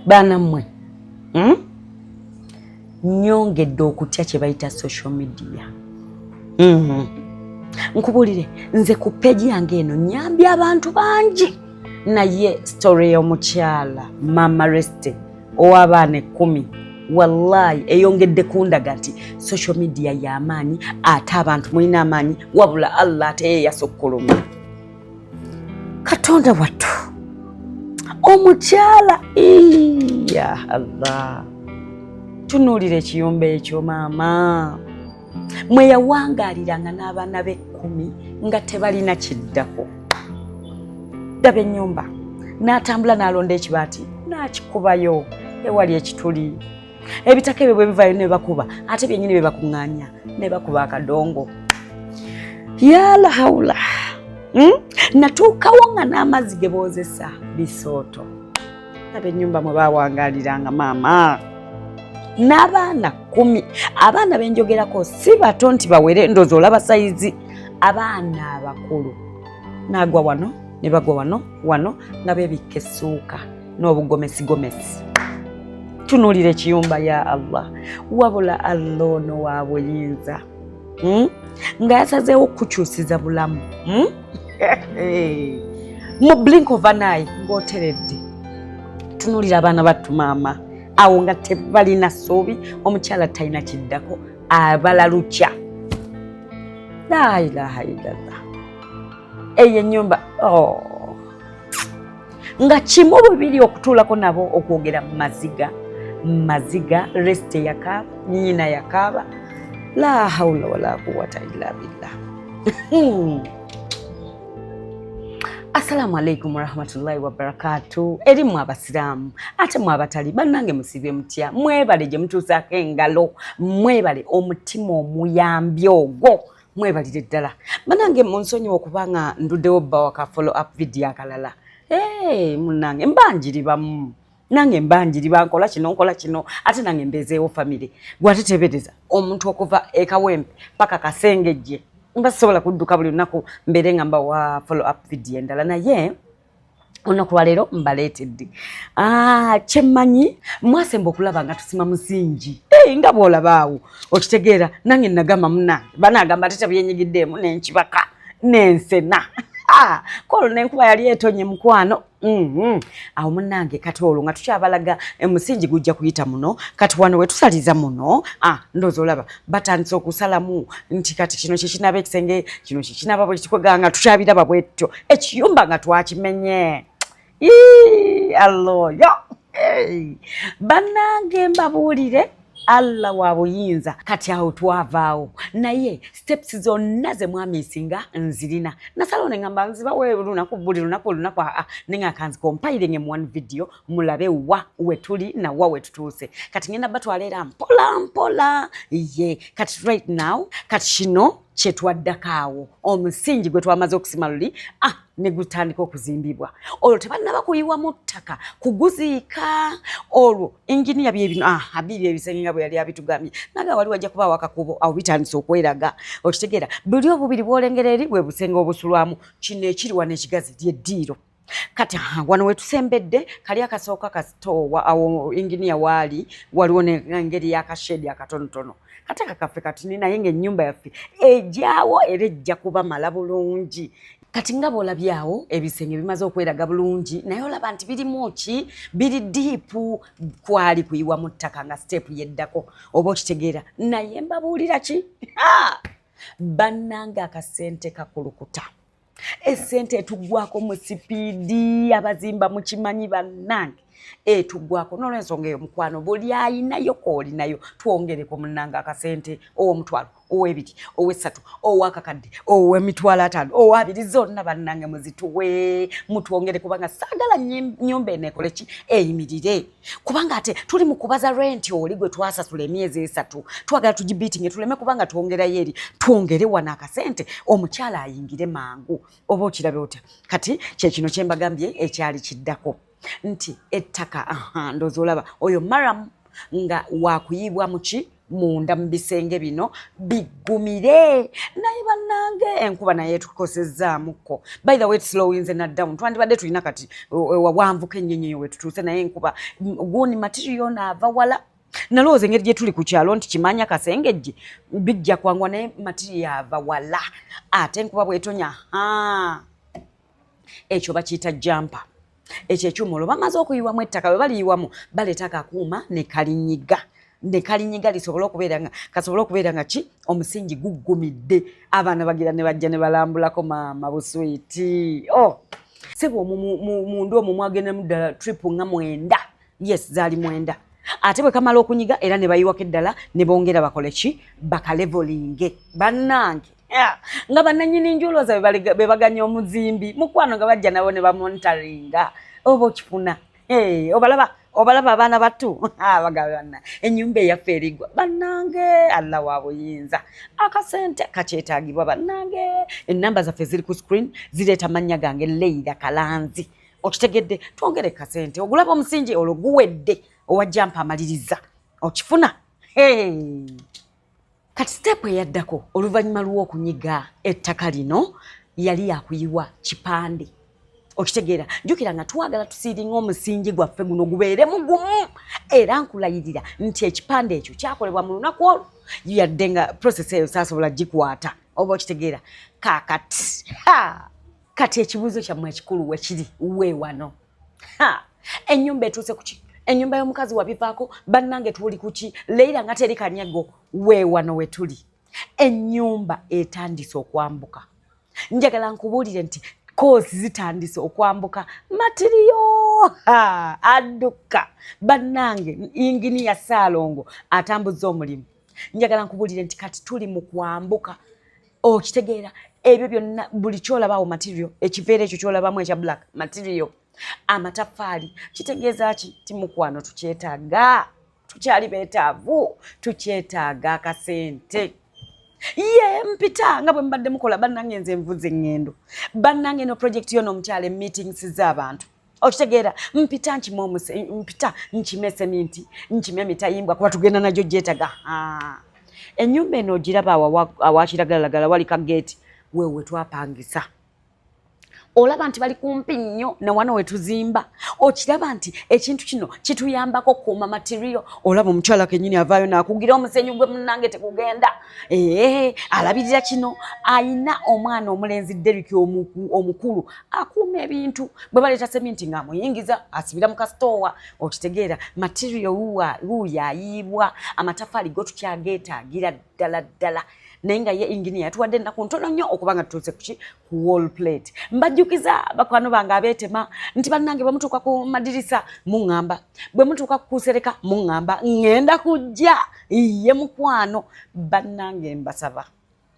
Baana mmwe, Nyongedde okutya kye bayita social media. Nkubuulire, nze ku page yange eno nyambye abantu bangi, naye story y'omukyala Mama Reste ow'abaana 10, wallahi eyongedde kundaga nti social media y'amaanyi, ate abantu mulina amaanyi, wabula Allah ate ye yasukkuluma. Katonda wattu, omukyala, ya Allah, tunuulira ekiyumba ekyo maama mwe yawangaaliranga n'abaana be 10 nga tebalina kiddako. Daba ennyumba, n'atambula n'alonda ekibaati n'akikubayo ewali ekituli. Ebitaka ebyo bwe bivaayo ne bakuba, ate byennyini bye bakuŋŋaanya ne bakuba akadongo. Yala haula, Natuukawo nga n'amazzi ge boozesa bisooto. Laba ennyumba mwe baawangaaliranga maama n'abaana 10. Abaana benjogerako si bato nti bawere, ndoozi olaba size. Abaana abakulu n'agwa wano ne bagwa wano wano nga beebikka essuuka n'obugomesigomesi. Tunuulira ekiyumba, ya Allah. Wabula Allah ono wa buyinza, Nga yasazeewo kukyusiza bulamu, Mu blink of an eye ng'oteredde. Tunuulira abaana battu maama awo nga tebalina ssuubi, omukyala talina kiddako, abala lukya. La ilaha illallah. Eyo ennyumba, oh, nga kimu bubiri okutuulako nabo okwogera maziga maziga. Reste yakaaba, nyina yakaaba. La haula wala quwata illa billah. Assalamu alaikum warahmatullahi wabarakatu. Eri mwe abasiraamu, ate mwe abatali, bannange musibye mutya? Mwebale gye mutuusaako engalo, mwebale omutima omuyambi ogwo, mwebalire ddala. Bannange, munsonyiwa okuba nga nduddewo bawaka follow up video akalala. Hey, munnange, mba njiribamu, nange mba njiriba, nkola kino, nkola kino, ate nange mbezeewo family. Gwate tebereza omuntu okuva ekawempe paka Kasengejje, mba sisobola kudduka buli lunaku mbeere nga mbawa follow up video endala. Naye olunaku lwaleero mbaleetedde, ah, kyemmanyi mwasemba okulaba nga tusima musingi. Hey, nga bw'olabaawo okitegeera, nange nagamba munange banaagamba ate tebyenyigiddeemu, nenkibaka nensena kolo nenkuba yali etonye mukwano. Awo munnange, kati olwo nga tukyabalaga emusingi gujja kuyita muno. Kati wano wetusaliza muno, ah, ndowooza olaba batandise okusalamu nti kati kino kyekinaba ekisenge, kino kyekinaba bwe kikwega, nga tukyabiraba bwetyo ekiyumba nga twakimenye. Alloyo bannange, mbabuulire, Allah wa buyinza. Kati awo twavaawo, naye steps zonna ze mwamisinga nzirina. Nasalawo ne ngamba nzibawe lunaku, buli lunaku olunaku, aa, nenga kanzicompilinge mu one video mulabe wa wetuli nawa wetutuuse. Kati ngenda batwala era mpola mpola. Ye kati right now, kati kino kyetwaddako awo, omusingi gwe twamaze okusima luli, ah, ne gutandika okuzimbibwa. Olwo tebannaba kuyiwamu ttaka kuguziika. Olwo inginiya byebino, ah, biri ebisenge nga bwe yali abitugambye, naga wali wajja kubaawo akakubo. Awo bitandise okweraga, okitegeera? Buli obubiri bwolengera eri bwe busenge obusulwamu. Kino ekiri wano ekigazi lyeddiiro. Kati wano wetusembedde kali akasooka kasitoowa. Awo inginiya waali waliwo n'engeri y'akashedi akatonotono kataka kaffe katini, naye ng'ennyumba yaffe ejaawo era ejja kubamala bulungi. Kati nga bw'olabyawo ebisenge bimaze okweraga bulungi, naye olaba nti birimu ki? Biri deep, kwali kuyiwa mu ttaka nga step yeddako, oba okitegeera? Naye mbabuulira ki, bannange, akasente kakulukuta, esente etuggwako mu speed. Abazimba mukimanyi bannange, etuggwako. N'olwensonga eyo mukwano, buli ayinayo koolinayo, twongereko munnange akasente, ow'omutwalo, ow'ebiri, ow'essatu, ow'akakadde, ow'emitwalo 50, ow'abiri, zonna bannange muzituwe mutwongere, kubanga saagala nyumba eno ekole ki? Eyimirire, kubanga ate tuli mu kubaza renti oli gwe twasasula emyezi 3. Twagala tugibeatinge, tuleme kubanga twongerayo eri, twongere wano akasente omukyala ayingire mangu. Oba okirabe otya? Kati kyekino kyembagambye ekyali kiddako nti ettaka, ndowooza olaba oyo murram nga wakuyibwa muki? Munda mu bisenge bino biggumire. Naye bannange, enkuba naye etukosezzaamuko. By the way, slowinze na down. Twandibadde tulina kati wawanvuko ennyonyi wetutuuse, naye enkuba gundi material naava wala. Nalowooza engeri gye tuli ku kyalo nti kimanya Kasengejje bijja kwangwa, naye material ava wala, ate enkuba bwetonya, ha, ekyo bakiyita jumper. Ekyo ekyuma olwo bamaze okuyiwamu ettaka, bwe baliyiwamu baleeta akakuuma ne kalinyiga, ne kalinyiga lisobole okubeera nga kasobole okubeera nga ki omusingi guggumidde. Abaana bagira ne bajja ne balambulako maama buswiti. Oh, sebo, munda omwo mwagendemu ddala trip nga 9. Yes, zaali 9. Ate bwe kamala okunyiga era ne bayiwako eddala ne bongera bakole ki, bakalevelinge. Bannange, nga bannannyini nju olowooza be baganya omuzimbi mukwano, nga bajja nabo ne bamonitoringa oba okifuna. Obalaba, obalaba abaana battu bagamba, "Banna, ennyumba eyaffe erigwa." Bannange, Allah wa buyinza, akasente kakyetaagibwa. Bannange, enamba zaffe ziri ku screen, zireeta mannya gange Leira Kalanzi. Okitegedde? Twongere kasente. Ogulaba omusingi olwo guwedde, owa jumper amaliriza, okifuna? Hey. Kati step eyaddako oluvannyuma lw'okunyiga ettaka lino yali yakuyiwa kipande. Okitegeera? Jjukira nga twagala tusealinga omusingi gwaffe guno gubeere mugumu, era nkulayirira nti ekipande ekyo kyakolebwa mu lunaku olwo, yadde nga process eyo saasobola gikwata. Oba okitegeera? Kaakati kati ekibuuzo kyammwe ekikulu wekiri weewano: ennyumba etuuse kuki? Ennyumba y'omukazi wabivaako? Bannange, tuli kuki? Leira nga teri kanyego. Weewano we tuli, ennyumba etandise okwambuka. Njagala nkubuulire nti course zitandise okwambuka, material adduka. Bannange, inginiya Saalongo atambuza omulimu. Njagala nkubuulire nti kati tuli mu kwambuka. Okitegeera? Ebyo byonna buli kyolabawo material, ekiveera ekyo kyolabamu ekya black material, amataffaali. Kitegeeza ki? Timukwano, tukyetaaga, tukyali beetaavu, tukyetaaga akasente. Ye mpita nga bwe mubadde mukola. Bannange, nze nvuze eŋŋendo. Bannange, no project yo n'omukyala, emeetings z'abantu, okitegeera? Mpita nkima, mpita nkima eseminti, nkima emitayimbwa, kuba tugenda nagyo gyetaga. Ennyumba eno ogiraba awakiragalalagala, wali kageeti wewe twapangisa. Olaba nti bali kumpi nnyo nawano wetuzimba. Okiraba nti ekintu kino kituyambako kukuuma material. Olaba omukyala kenyini avaayo nakugira omusenyu gwe, munange tekugenda. Ee, alabirira kino. Ayina omwana omulenzi Derek omukulu akuuma ebintu. Bwe baleeta seminti ng'amuyingiza, asibira mu kasitoowa. Okitegeera? Material wuuyo ayiibwa, amatafaali go tukyageetaagira ddala ddala, naye nga ye inginiya yatuwadde ennaku ntono nnyo okuba nga tutuuse kuki, ku wall plate. Mbajjukiza bakwano bange abeetema nti bannange, bwe mutuuka ku madirisa muŋŋamba, bwe mutuuka ku kusereka muŋŋamba, ŋŋenda kujja. Ye mukwano, bannange, mbasaba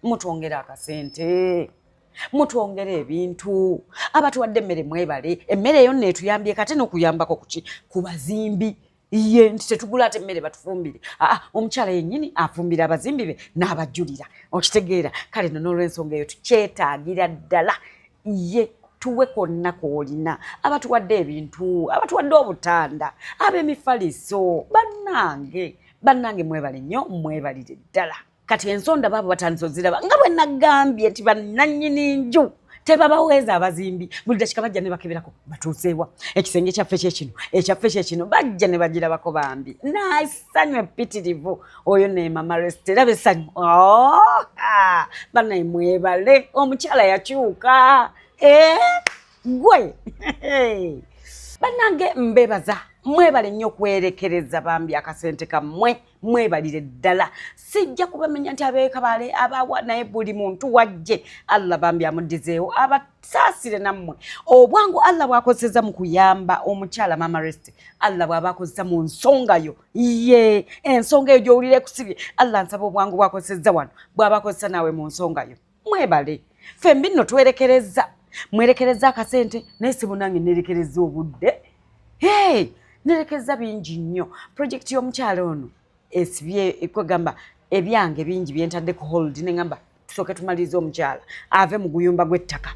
mutwongere akasente, mutwongere ebintu. Abatuwadde emmere mwebale, emmere eyo nno etuyambye kate n'okuyambako kuki, ku bazimbi. Ye nti tetugula ate emmere batufumbire. Aa, omukyala yennyini afumbira abazimbi be n'abajjulira. Okitegeera? Kale no n'olwensonga eyo tukyetaagira ddala. Ye tuwe konna koolina. Abatuwadde ebintu, abatuwadde obutanda, ab'emifaliso, bannange, bannange, mwebale nnyo, mwebalire ddala. Kati ensonda baabo batandise oziraba, nga bwe nagambye nti bannannyini nju tebabaweeza abazimbi. Buli dakika bajja ne bakeberako batuuseewa, ekisenge kyaffe kyekino, ekyaffe kyekino. Bajja ne bagirabako bambi nassanyu eppitirivu. Oyo ne mama Rest era bessanyu. Oh, bannaye mwebale, omukyala yakyuka. Eh, gwe bannange, mbebaza, mwebale nnyo okwerekereza bambi akasente kammwe, mwebalire ddala. Sijja kubamenya nti abeekabale abawa, naye buli muntu wajje Allah bambi amuddizeewo, abasaasire nammwe. Obwangu Allah bw'akozeseza mu kuyamba omukyala mama Rest, Allah bw'aba akozesa mu nsonga yo, ye ensonga eyo gy'owulira ekusibye, Allah nsaba obwangu bw'akozesezza wano bw'aba akozesa naawe mu nsonga yo. Mwebale. Ffembi nno twerekereza, mwerekereza akasente, naye si bunange nerekereza obudde. Hey, nerekereza bingi nnyo. Project y'omukyala ono esibye, kwegamba ebyange bingi byentadde ku hold, neŋamba tusooke tumalirize omukyala ave mu guyumba gw'ettaka.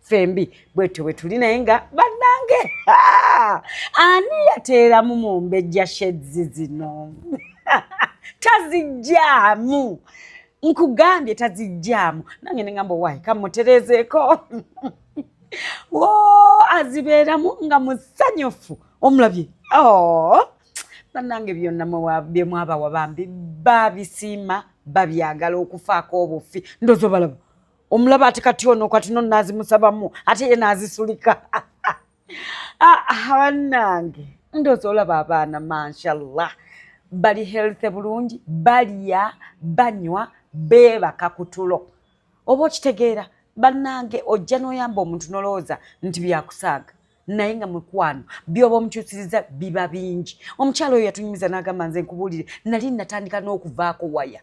Fembi bwetyo bwe tuli, naye nga bannange, ani yateeramu mumbejja shades zino? Tazijjaamu, nkugambye tazijjaamu. Nange neŋamba, owaayi, kamutereezeeko wo azibeeramu nga musanyufu. Omulabye? Oh, bannange, byonna bye mwabawa bambi babisiima, babyagala okufaako obufi. Ndowooza obalaba, omulaba ate kati ono kati no naazimusabamu, ate ye naazisulika. Ah, bannange, ndowooza olaba abaana, mashallah, bali healthy bulungi, balya, banywa, beebaka ku tulo. Oba okitegeera, bannange, ojja n'oyamba omuntu n'olowooza nti byakusaaga, naye nga mukwano byoba omukyusiriza biba bingi. Omukyalo oyo yatunyumiza n'agamba, "Nze nkubuulire, nali natandika n'okuvaako waya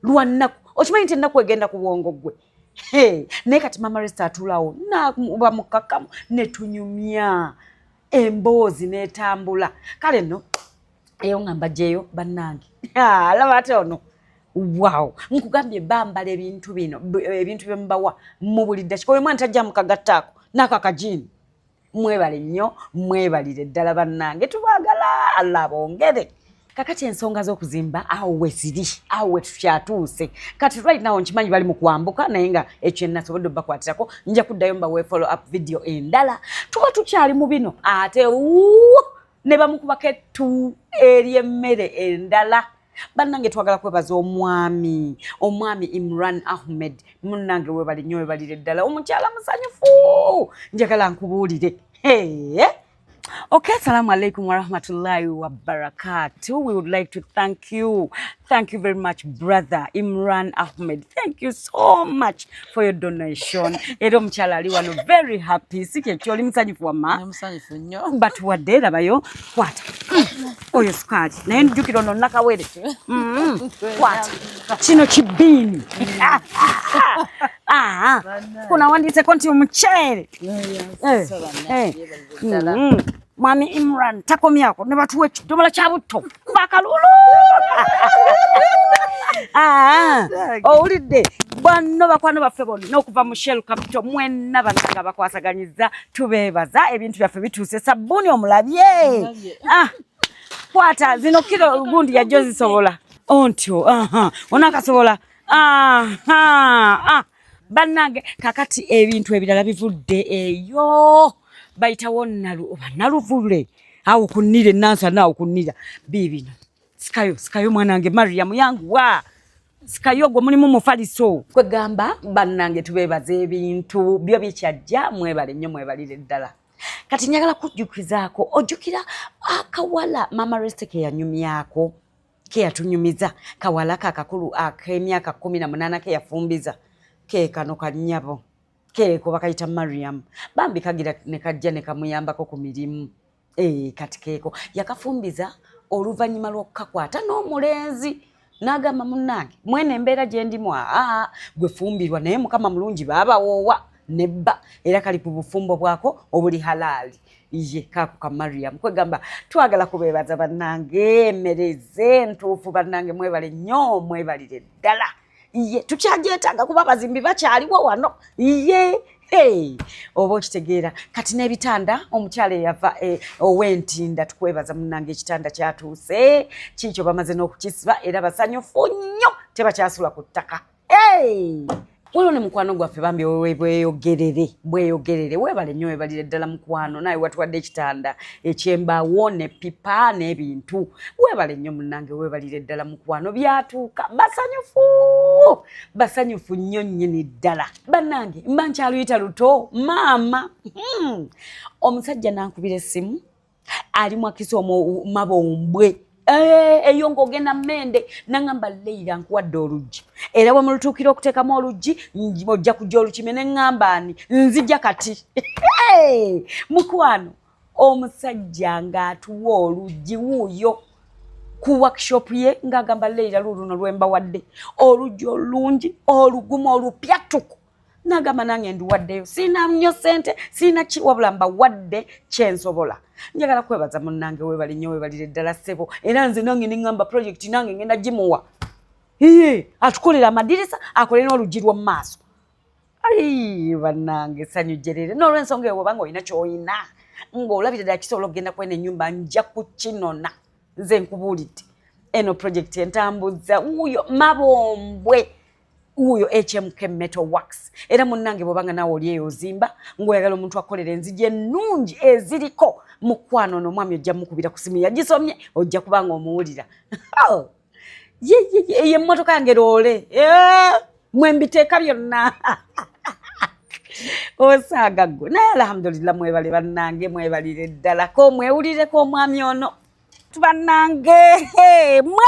lwannaku." Okimanyi nti ennaku egenda ku bwongo gwe? Naye kati Mama Resta atuulawo naba mukakkamu ne tunyumya emboozi n'etambula. Kale nno eyo nga mbajjeeyo, bannange. Laba ate ono, wow, nkugambye bambala ebintu bino, ebintu byemubawa mu buli ddakika. Oyo mwana tajja mukagattaako n'ako akajiini. Mwebale nnyo, mwebalire ddala bannange, tubaagala, Allah bongere. Kakati ensonga z'okuzimba awo we ziri, awo we tukyatuuse kati. Right now nkimanyi bali mu kwambuka, naye nga ekyo enasobodde obbakwatirako, nja kuddayo mbawe follow up video endala. Tuba tukyali mu bino, ate ne bamukubako ettu ery'emmere endala. Bannange, twagala kwebaza omwami Imran Ahmed. Munnange, webali nnyo, webalire ddala. Omukyala musanyufu, njagala nkubuulire. Hey. Okay, assalamu alaikum wa rahmatullahi wa barakatuh. We would like to thank you. Thank you very much, brother Imran Ahmed. Thank you so much for your donation. Era omukyala ali wano very happy. Si kyekyo, oli musanyufu wamma? Musanyufu nnyo. Batuwadde, labayo, kwata. Oyo sukaali, naye njjukira ono nakawere. Kwata kino kibiini. Ah, kunawandiiseko nti omuceere. Eh, eh. Mwami Imran takomyako, ne batuwa ekidomola kya butto bakalulu. Ah, owulidde? Banno bakwano baffe bonna okuva mu Shell Capital, mwenna bannange bakwasaganyiza, tubeebaza. Ebintu byaffe bituuse. Sabbuuni omulabye? Ah, kwata zino kiro gundi yajjo zisobola ontyo. Aha, onakasobola. Aha, ah. Bannange, kakati ebintu ebirala bivudde eyo, bayitawo nalu oba naluvule awo kunnira enansana awo kunnira biibino. Sikayo, sikayo mwanange Mariam, yanguwa, sikayo gwe mulimu mufaliso. Kwegamba bannange, tubeebaza, ebintu byo bikyajja. Mwebale nnyo, mwebalire ddala. Kati njagala kujjukizaako, ojjukira akawala Mama Reste ke yanyumyako, ke yatunyumiza, kawala kakakulu ak'emyaka 18 ke yafumbiza? Ke kano kannyabo keeko bakayita Mariam. Bambi kagira ne kajja ne kamuyambako ku mirimu. E, kati keeko yakafumbiza oluvannyuma lw'okukakwata n'omulenzi n'agamba, "Munnange, mwene embeera gye ndimu, aa gwe fumbirwa." Naye Mukama mulungi, baabawoowa nebba, era kali ku bufumbo bwako obuli halaali. Ye kaako ka Mariam. Kwegamba twagala kubeebaza bannange, emmereze entuufu. Bannange, mwebale nnyo, mwebalire ddala. Ye tukyagyetaaga kuba abazimbi bakyaliwo wano. Ye hey, oba okitegeera? Kati n'ebitanda, omukyala eyava ow'entinda, tukwebaza munnange, ekitanda kyatuuse kiikyo, bamaze n'okukisiba era basanyufu nnyo, tebakyasula ku ttaka. Hey! Waliwo ne mukwano gwaffe bambi bweyogerere, bweyogerere, weebale nnyo, weebalire ddala mukwano. Naye watuwadde ekitanda ekyembaawo ne pipa n'ebintu. Weebale nnyo munnange, weebalire ddala mukwano. Byatuuka, basanyufu, basanyufu nnyo nnyini ddala. Bannange, mba nkyaluyita luto maama. Omusajja nankubira essimu, ali mwakisa omwo mabombwe eyo ng'ogenda mmende, naŋŋamba, "Leira, nkuwadde oluggi, era bwe mulutuukira okuteekamu oluggi ojja kujja olukime." Ne ŋŋamba, "Ani nzija kati?" Mukwano, omusajja ng'atuwa oluggi wuuyo ku workshop ye, ng'agamba, "Leira, luuluno lwembawadde, oluggi olulungi olugumu olupyatuku." Nagamba, "Nange nduwaddeyo, siina nnyo ssente, siina ki, wabula mbawadde kyensobola." Njagala kwebaza munnange, weebale nnyo, weebalire ddala ssebo. Era nze nange neŋŋamba project nange ngenda gimuwa iye atukolera amadirisa, akole n'oluggi lw'omu maaso. Ai bannange, essanyu jjerere. N'olwensonga eyo, bwobanga olina ky'olina ng'olabira ddala kisobola okugenda kwena ennyumba, nja kukinona. Nze nkubuulidde, Eno project entambuzza wuuyo Mabombwe, wuuyo HMK Metal Works. Era munnange, bw'obanga naawe oli eyo ozimba ng'oyagala omuntu akolera enzigi ennungi eziriko mukwano, n'omwami ojja mukubira ku simu yagisomye, ojja kuba nga omuwulira. Oh! Ye ye ye, eyo emmotoka yange loole. Eh, mwe mbiteeka byonna osaaga ggwe. Naye alhamdulillah, mwebale bannange, mwebalire ddala ko mwewulireko omwami ono. Bannange, mwe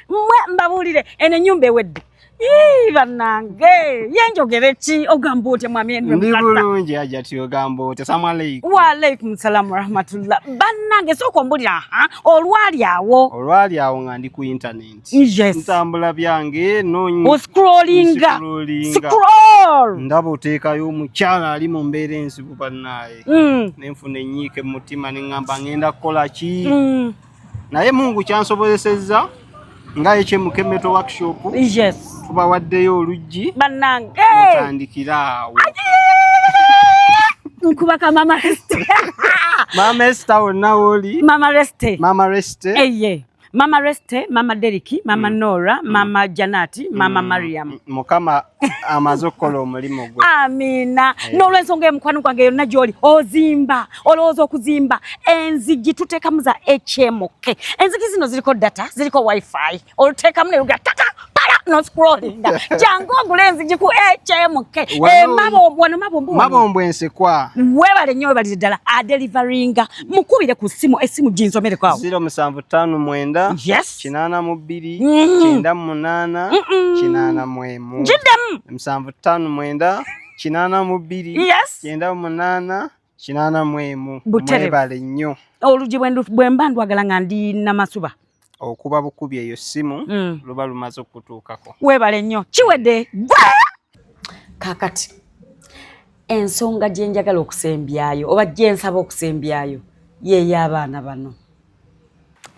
mwe mbabuulire, eno ennyumba ewedde. Ii, bannange, yenjogere ki? Ogamba otya, mwami Henry Ndi Mukasa? Bulungi Hajati, ogamba otya? Salamu aleikum. Waalaikum salamu warahmatullah. Bannange, sooka ombulira, aha, olwali awo. Olwali awo nga ndi ku internet. Ntambula byange no Oscrollinga. Nscrollinga. Scroll. Ndaba oteekayo omukyala ali mu mbeera enzibu, bannaaye. Nenfuna ennyiike mu mutima, ne ŋŋamba ŋŋenda kukola ki? Naye Mungu kyansobozesezza nga HMK Metal Workshop tubawaddeyo oluggi. Bannange, mutandikire awo. Nkubaka Mama Reste. Mama Esther, wonna wooli. Mama Reste. Mama Reste. Eye, Mama Reste, Mama Deriki, Mama Nora, Mama Janati, Mama Mariam. Mukama amaze okukola omulimu gwe. Amiina. N'olwensonga eyo, mukwano gwange, yonna gy'oli ozimba, olowooza okuzimba enzigi, tuteekamu za HMK. Enzigi zino ziriko data, ziriko wifi, oluteekamu ne luga tata pala no scrollinga. Jangu ogule enzigi ku HMK. Wano Mabombo wano. Mabombwe Nsekwa. Weebale nnyo, weebalire ddala. Adeliveringa, mukubire ku ssimu, essimu ginsomereko awo. 0759 82 98 81. Giddemu. 759 82 98 81. Buterevu. Mwebale nnyo. Olugi bwe mba ndwagala nga ndi Namasuba? Okuba bukubi eyo ssimu, luba lumaze okutuukako. Weebale nnyo, kiwedde gwe. Kaakati ensonga gye njagala okusembyayo oba gye nsaba okusembyayo yeey'abaana bano.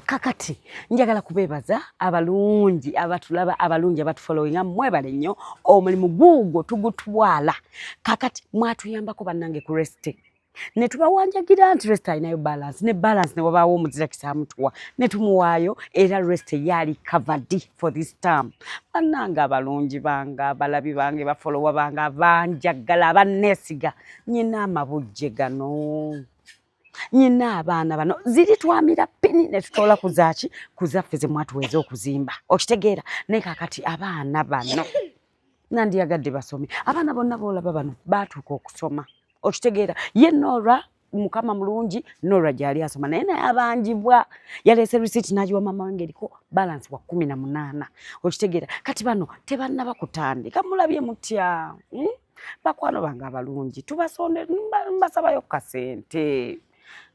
Kakati njagala kubeebaza abalungi abatulaba, abalungi abatufollowinga, mwebale nnyo. Omulimu guugwo tugutwala. Kakati mwatuyambako bannange ku Reste, ne tubawanjagira nti Reste alinayo balance, ne balance ne wabaawo omuzirakisa amutuwa ne tumuwaayo, era Reste yali covered for this term. Bannange abalungi bange, abalabi bange, bafollower bange abanjagala, abanneesiga, nyina amabujje gano, nyina abaana bano, ziri twamira pini ne tutoola ku zaaki, ku zaffe ze mwatuweeza okuzimba, okitegeera? Naye kakati abaana bano nandiyagadde basome. Abaana bonna boolaba bano baatuuka okusoma, okitegeera? Ye Nora, Mukama mulungi, Nora gyali asoma, naye naye abanjibwa. Yaleese risiiti n'agiwa maama wange eriko balance wa 18, okitegeera? Kati bano tebannaba kutandika. Mulabye mutya, Bakwano bange abalungi, tubasonde, mbasabayo kasente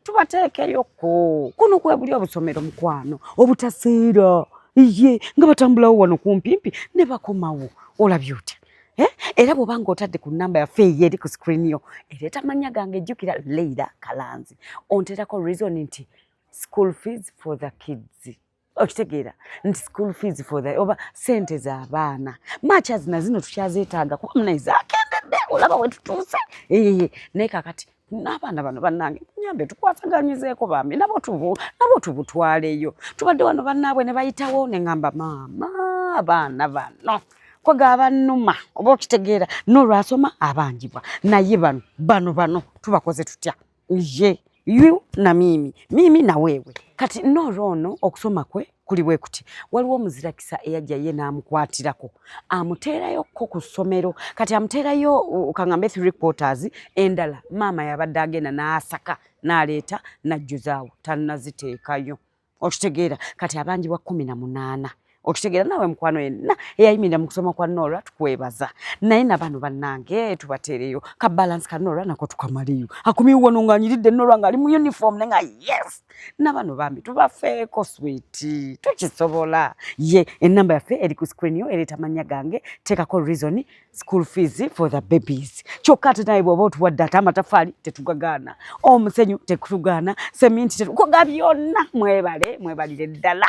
tubateekeyoko. Kuno kwe buli obusomero, mukwano, obutaseera ye nga batambulawo wano kumpimpi ne bakomawo. Olabye otya? Eh? Era bw'obanga otadde ku namba yaffe eyo eri ku screen yo ereeta amannya gange, ejjukira Leira Kalanzi, onteerako reason nti school fees for the kids, okitegeera? Nti school fees for the, oba sente z'abaana. Machas na zino tukyazeetaaga kuba munaye zakendedde, olaba we tutuuse. Ee, naye kakati n'abaana bano bannange, nyambe tukwasaganyizeeko bambi, nabo tubu nabo tubutwaleyo. Tubadde wano bannaabwe ne bayitawo, ne ŋŋamba maama abaana bano kwaga abannuma, oba okitegeera? N'olwasoma abanjibwa, naye bano bano bano tubakoze tutya? Ye yu na mimi mimi na weewe. Kati noolwo ono okusoma kwe kuli bwe kuti, waliwo omuzirakisa eyajja ye n'amukwatirako, amuteerayokko ku ssomero. Kati amuteerayo kaŋŋambe three quarters, endala maama yabadde agenda n'asaka n'aleeta n'ajjuzaawo, tannaziteekayo, okitegeera? Kati abanjibwa 18, okitegeera? Naawe mukwano yenna eyayimirira mu kusoma kwa Nora, tukwebaza. Naye nabano bannange tubateereyo ka balance ka Nora nako tukamaleyo. Akomyewo wano ng'anyiridde Nora ng'ali mu uniform, naye nga yes, nabano bambi tubafeeko, sweet, tukisobola. Ye enamba yaffe eri ku screen yo ereeta amannya gange, teekako reason school fees for the babies. Kyokka ate naye bw'oba otuwadde ate amataffaali tetugagaana, omusenyu tetugaana, seminti tetukoga, byonna mwebale, mwebalire ddala.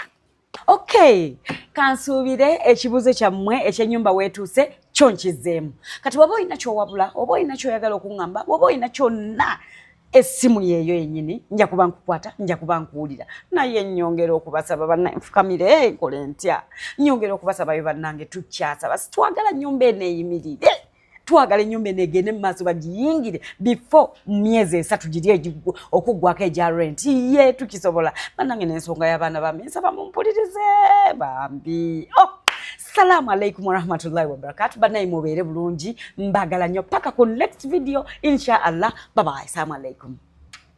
Okay, kansuubire ekibuuzo kyammwe ekyenyumba weetuuse kyo nkizzeemu. Kati bw'oba olina kyowabula, oba olina kyoyagala okuŋŋamba, bw'oba olina kyonna Essimu yeeyo yennyini, nja kuba nkukwata, nja kuba nkuwulira. Naye nnyongera okubasaba bannange, nfukamire nkole ntya? Nnyongera okubasabayo bannange, tukyasaba, sitwagala nnyumba eno eyimirire, twagala ennyumba eno egende mu maaso, bagiyingire before myezi 3 giri okuggwako egya rent. Ye tukisobola bannange. N'ensonga y'abaana bambi, nsaba mumpulirize bambi. Oh, salamu alaikum warahmatullahi wabarakatu. Bannaye, mubeere bulungi, mbagala nnyo paka ku next video, insha Allah. Bye bye, salamu alaikum.